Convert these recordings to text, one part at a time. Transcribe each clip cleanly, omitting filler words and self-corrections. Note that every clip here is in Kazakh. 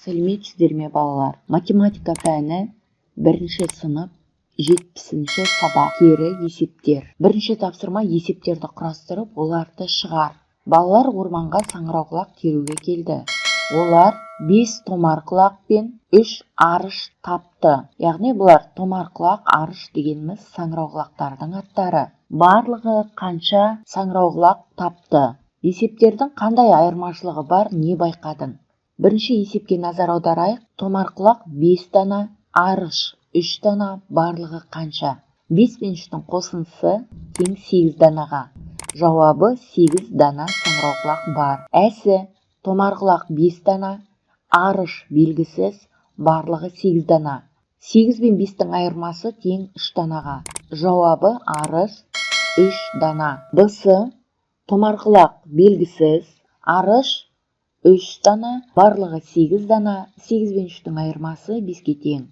Сәлеметсіздер ме, балалар! Математика пәні, бірінші сынып, 70-сабақ. Кері есептер. Бірінші тапсырма: есептерді құрастырып, оларды шығар. Балалар орманға саңырауқұлақ теруге келді. Олар бес томарқұлақ пен үш арыш тапты. Яғни бұлар томарқұлақ, арыш дегеніміз саңырауқұлақтардың аттары. Барлығы қанша саңырауқұлақ тапты? Есептердің қандай айырмашылығы бар, не байқадың? Бірінші есепке назар аударайық. Томарқұлақ бес дана, арыш үш дана. Барлығы қанша? Бес пен үштің қосындысы тең сегіз данаға. Жауабы: сегіз дана саңырауқұлақ бар. Әсі томарқұлақ бес дана, арыш белгісіз, барлығы сегіз дана. Сегіз бен бестің айырмасы тең үш данаға. Жауабы: арыш үш дана. Б-сы: томарқұлақ белгісіз, арыш үш дана, барлығы сегіз дана. Сегіз бен үштің айырмасы беске тең.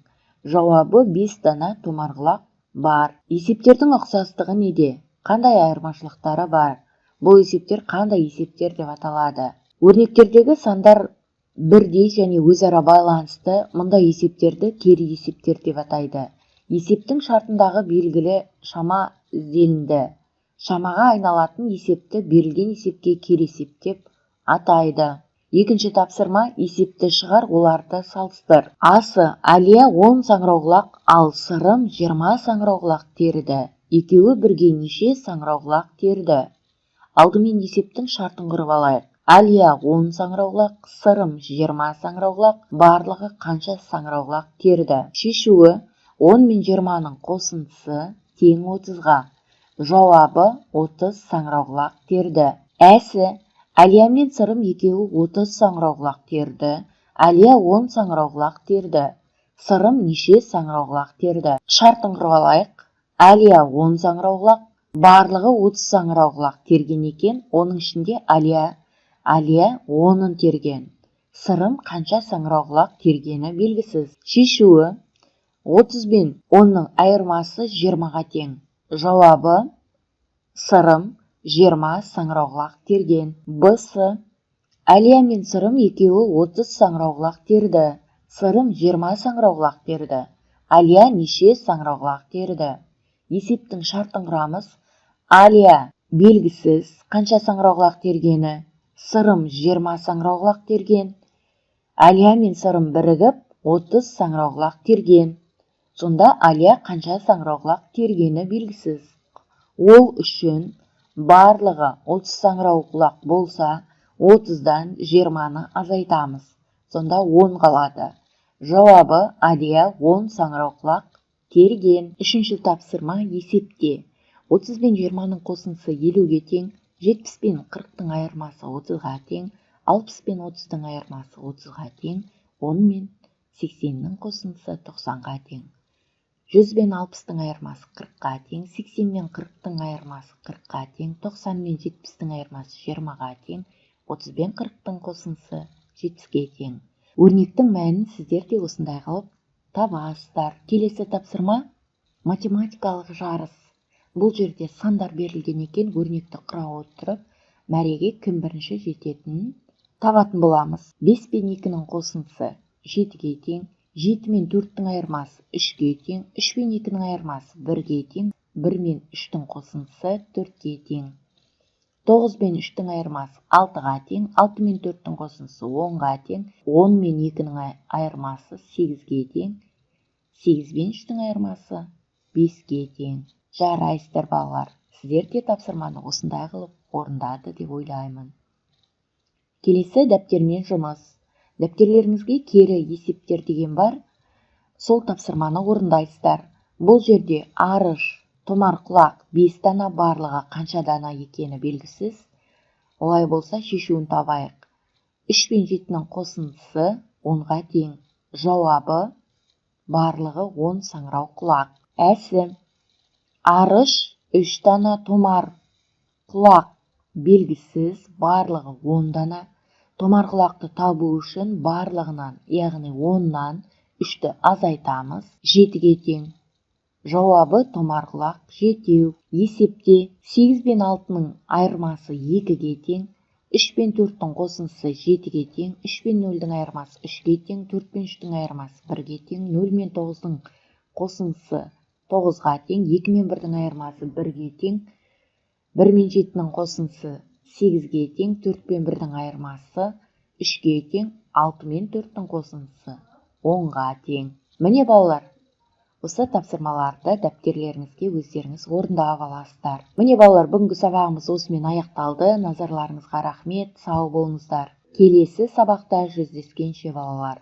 Жауабы: бес дана томарқұлақ бар. Есептердің ұқсастығы неде? Қандай айырмашылықтары бар? Бұл есептер қандай есептер деп аталады? Өрнектердегі сандар бірдей және өзара байланысты. Мұндай есептерді кері есептер деп атайды. Есептің шартындағы белгілі шама ізделінді шамаға айналатын есепті берілген есепке кері есеп деп атайды. Екінші тапсырма: есепті шығар, оларды салыстыр. Асы: Әлия 10 саңырауқұлақ, ал Сырым 20 саңырауқұлақ терді. Екеуі бірге неше саңырауқұлақ терді? Алдымен есептің шартын құрып алайық. Әлия 10 саңырауқұлақ, Сырым 20 саңырауқұлақ. Барлығы қанша саңырауқұлақ терді? Шешуі: 10 мен 20-ның қосындысы тең 30-ға. Жауабы: 30 саңырауқұлақ терді. Әсі: Әлия мен Сырым екеуі 30 саңырауқұлақ терді. Әлия 10 саңырауқұлақ терді. Сырым неше саңырауқұлақ терді? Шартын құрып алайық. Әлия 10 саңырауқұлақ, барлығы 30 саңырауқұлақ терген екен. Оның ішінде Әлия 10-ын терген. Сырым қанша саңырауқұлақ тергені белгісіз. Шешуі: 30 бен 10-ның айырмасы 20-ға тең. Жауабы: Сырым 20 саңырауқұлақ терген. Б-сы: Әлия мен Сырым екеуі 30 саңырауқұлақ терді. Сырым 20 саңырауқұлақ терді. Әлия неше саңырауқұлақ терді? Есептің шартын құрамыз. Әлия белгісіз, қанша саңырауқұлақ тергені. Сырым 20 саңырауқұлақ терген. Әлия мен Сырым бірігіп 30 саңырауқұлақ терген. Сонда Әлия қанша саңырауқұлақ тергені белгісіз. Ол үшін барлығы 30 саңырауқұлақ болса, 30-дан 20-ны азайтамыз. Сонда 10 қалады. Жауабы: Әлия 10 саңырауқұлақ терген. Үшінші тапсырма: есепте. 30 бен 20-ның қосындысы 50-ге тең, 70 пен 40-тың айырмасы 30-ға тең, 60 пен 30-дың айырмасы 30-ға тең, 10 мен 80-нің қосындысы 90-ға тең. 100 бен 60-тың айырмасы 40-қа тең, 80 мен 40-тың айырмасы 40-қа тең, 90 мен 70-тің айырмасы 20-ға тең, 30 бен 40-тың қосындысы 70-ке тең. Өрнектің мәнін сіздер де осындай қылып табасыздар. Келесі тапсырма: математикалық жарыс. Бұл жерде сандар берілген екен. Өрнекті құра отырып, мәреге кім бірінші жететінін табатын боламыз. 5 пен 2-нің қосындысы 7-ге тең, 7 мен 4-тің айырмасы 3-ке тең, 3 пен 2-нің айырмасы 1-ге тең, 1 мен 3-тің қосындысы 4-ке тең. 9 бен 3-тің айырмасы 6-ға тең, 6 мен 4-тің қосындысы 10-ға тең, 10 мен 2-нің айырмасы 8-ге тең, 8 бен 3-тің айырмасы 5-ке тең. Жарайсыздар, балалар! Сіздер де тапсырманы осындай қылып орындады деп ойлаймын. Келесі дәптермен жұмыс. Дәптерлеріңізге «Кері есептер» деген бар. Сол тапсырманы орындайсыздар. Бұл жерде арыш, томарқұлақ бес дана, барлығы қанша дана екені белгісіз. Олай болса, шешуін табайық. 3 пен 7-нің қосындысы 10-ға тең. Жауабы: барлығы 10 саңырауқұлақ. Әсі: арыш 3 дана, томар құлақ белгісіз, барлығы 10 дана. Томарқұлақты табу үшін барлығынан, яғни 10-нан 3-ті азайтамыз, 7-ге тең. Жауабы: томарқұлақ жетеу. Есепте 8 бен 6-ның айырмасы 2-ге тең. Үш пен төрттің қосындысы жетіге тең. Үш пен нөлдің айырмасы үшке тең. Төрт пен үштің айырмасы бірге тең. Нөл мен тоғыздың қосындысы тоғызға тең. Екі мен бірдің айырмасы бірге тең. Бір мен жетінің қосындысы сегізге тең. Төрт пен бірдің айырмасы үшке тең. Алты мен төрттің қосындысы 10-ға тең. Міне, балалар, осы тапсырмаларды дәптерлеріңізге өздеріңіз орындап аласыздар. Міне, балалар, бүгінгі сабағымыз осымен аяқталды. Назарларыңызға рахмет, сау болыңыздар. Келесі сабақта жүздескенше, балалар.